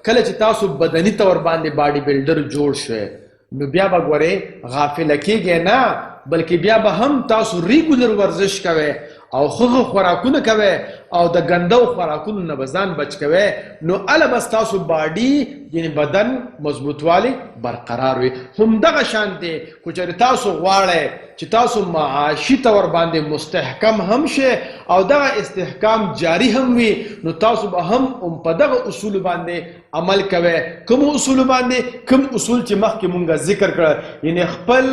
کله چې تاسو بدني طور باندې باډي بلډر جوړ شئ، نو بیا به ګورئ غافله کېږئ نه، بلکې بیا به هم تاسو ریګولر ورزش کوئ او ښه ښه خوراکونه کوئ او د ګندو خوراکونو نه به ځان بچ کوئ، نو هله به ستاسو باډي یعنې بدن مضبوطوالی برقرار وي. همدغه شان دی که چېرې تاسو غواړئ چې تاسو معاشي طور باندې مستحکم هم شئ او دغه استحکام جاري هم وي، نو تاسو به هم هم په دغه اصولو باندې عمل کوئ. کومو اصولو باندې؟ کوم اصول چې مخکې مونږ ذکر کړل، یعنې خپل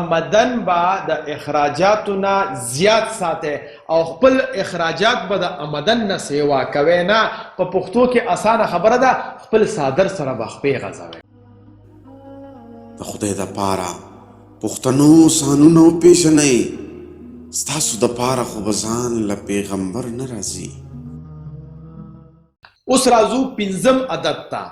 آمدن به د اخراجاتو نه زیات ساتئ او خپل اخراجات به د آمدن نه سیوا کوئ نه. په پښتو کې اسانه خبره ده، خپل څادر سره به خپې غځوئ. د خدای د پاره پښتنو ځانونه وپېژنئ، ستاسو د پاره خو به ځان له پېغمبر نه راځي. اوس راځو پنځم عدد ته،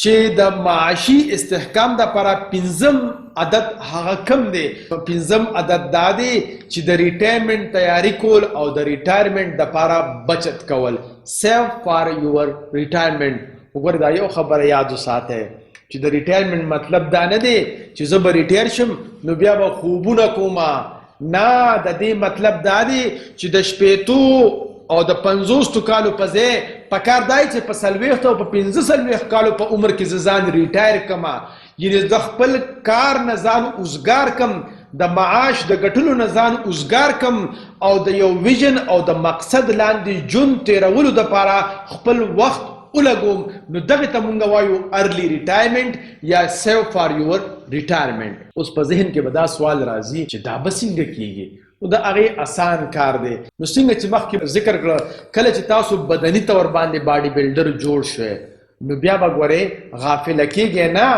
چې د معاشي استحکام لپاره پنځم عدد هغه کوم دی؟ پنځم عدد دا دی چې د ریټایرمنټ تیاری کول او د ریټایرمنټ لپاره بچت کول، سیو فار یور ریټایرمنټ. وګوره، دا یو خبره یاد وساتئ چې د ریټایرمنټ مطلب دا نه دی چې زه به ریټایر شم نو بیا به خوبونه کوم. نه، د دې مطلب دا دی چې د 60 او د 50 کالو په ځای پکار دی چې په 40 او په 45 کالو په عمر کې زه ځان ریټایر کړم، یعنې زه خپل کار نه ځان اوزګار کم، د معاش د ګټلو نه ځان اوزګار کم او د یو ویژن او د مقصد لاندې ژوند تېرولو دپاره خپل وخت ولګوم. نو دغه ته مونږ وایو ارلی ریټایرمنټ یا سیو فار یور ریټایرمنټ. اوس په ذهن کې به دا سوال راځي چې دا به څنګه کیږي؟ نو د هغې اسان کار دی. نو څنګه چې مخکې ذکر کړه، کله چې تاسو بدني طور باندې باډي بلډر جوړ شئ، نو بیا به ګورئ غافله کېږئ نه،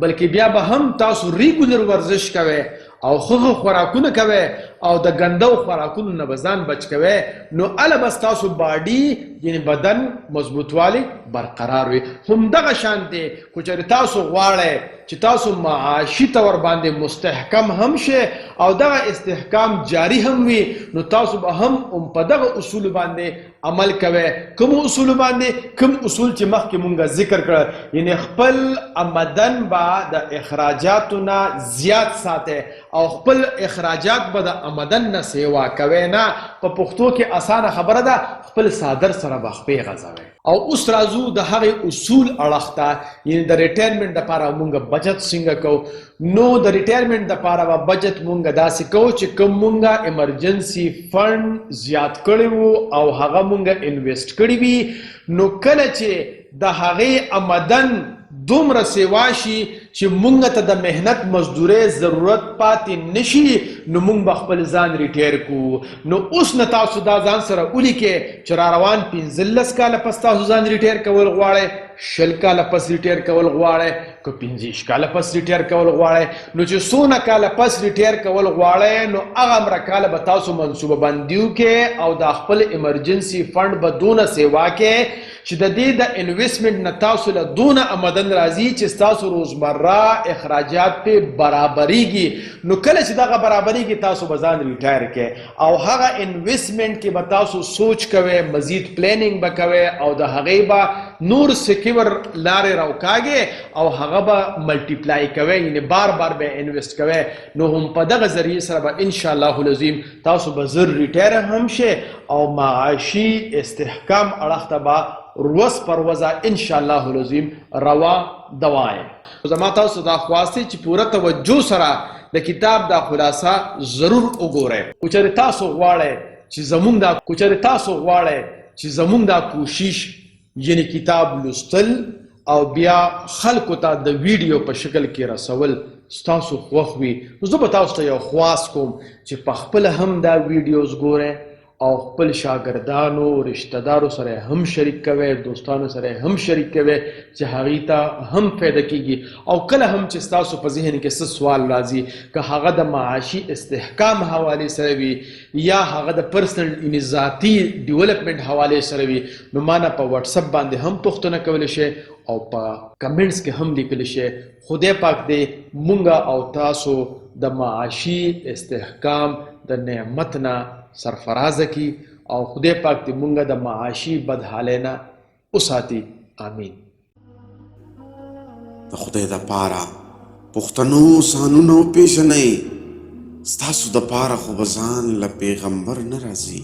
بلکې بیا به هم تاسو ریګولر ورزش کوئ او ښه ښه خوراکونه کوئ او د ګندو خوراکونو نه به ځان بچ کوئ، نو هله به ستاسو باډي یعنې بدن مضبوطوالی برقرار وي. همدغه شان دی که چېرې تاسو غواړئ چې تاسو معاشي طور باندې مستحکم هم شئ او دغه استحکام جاري هم وي، نو تاسو به هم هم په دغه اصولو باندې عمل کوئ. کومو اصولو باندې؟ کوم اصول چې مخکې مونږ ذکر کړل، یعنې خپل آمدن به د اخراجاتو نه زیات ساتئ او خپل اخراجات به د آمدن نه سیوا کوئ نه. په پښتو کې اسانه خبره ده، خپل څادر سره به خپې غځوئ. او اوس راځو د هغې اصول اړخ ته، یعنې د ریټایرمنټ دپاره مونږ بچت څنګه کوو. نو د ریټایرمنټ دپاره به بچت مونږ داسې کوو چې کوم مونږ ایمرجنسي فنډ زیات کړی وو او هغه مونږ انویسټ کړی وي، نو کله چې د هغې آمدن دومره سیوا شي چې مونږ ته د محنت مزدورۍ ضرورت پاتې نشي، نو مونږ به خپل ځان ریټایر کوو. نو اوس نه تاسو دا ځان سره ولیکئ چې را روان 15 کاله پس تاسو ځان ریټایر کول غواړئ، 20 کاله پس ریټایر کول غواړئ، که 25 کاله پس ریټایر کول غواړئ. نو چې څونه کاله پس ریټایر کول غواړئ، نو هغه عمره کاله به تاسو منصوبه بندي وکړئ او دا خپل ایمرجنسي فنډ به دونه سیوا کړئ چې د دې د انویسمنټ نه تاسو له دونه آمدن راځي چې ستاسو روزمره اخراجات پې برابرېږي. نو کله چې دغه برابرېږي، تاسو به ځان ریټایر کړئ او هغه انویسمنټ کې به تاسو سوچ کوئ، مزید پلانینګ به کوئ او د هغې به نور سکیور لارې راوکاږئ او هغه به ملټیپلای کوئ، یعنې بار بار به انویسټ کوئ. نو هم په دغه ذریعې سره به ان شاء الله العظیم تاسو به زر ریټایر هم شئ او معاشي استحکام اړخ ته به ورځ پر ورځ ان شاء الله العظیم روا دوا یې. زما تاسو دا خواست دی چې پوره توجه سره د کتاب دا خلاصه ضرور وګورئ. که چېرې تاسو غواړئ چې زمونږ دا کوشش، یعنی کتاب لوستل او بیا خلکو ته د ویډیو په شکل کې رسول، ستاسو خوښ وي، نو زه به تاسو ته یو خواست کوم چې په خپله هم دا ویډیوز ګورئ او خپل شاګردانو، رشتہ دارو سره هم شریک کوي، دوستانو سره هم شریک کوي چې هغوی ته هم فایده کیږي. او کله هم چې ستاسو په ذهن کې څه سوال راځي، که هغه د معاشي استحکام حوالې سره وي یا هغه د پرسنل یعنی ذاتي ډیولپمنټ حوالې سره وي، نو ما نه په واتساپ باندې هم پوښتنه کولی شئ او په کمنټس کې هم لیکلی شئ. خدای پاک دې مونږ او تاسو د معاشي استحکام د نعمت نه سرفرازه کی او خدای پاک دې مونږ د معاشي بدحالۍ نه وساتي. آمین. د خدای د پاره پښتنو ځانونه وپېژنئ، ستاسو د پاره خو به ځان له پیغمبر نه راځي.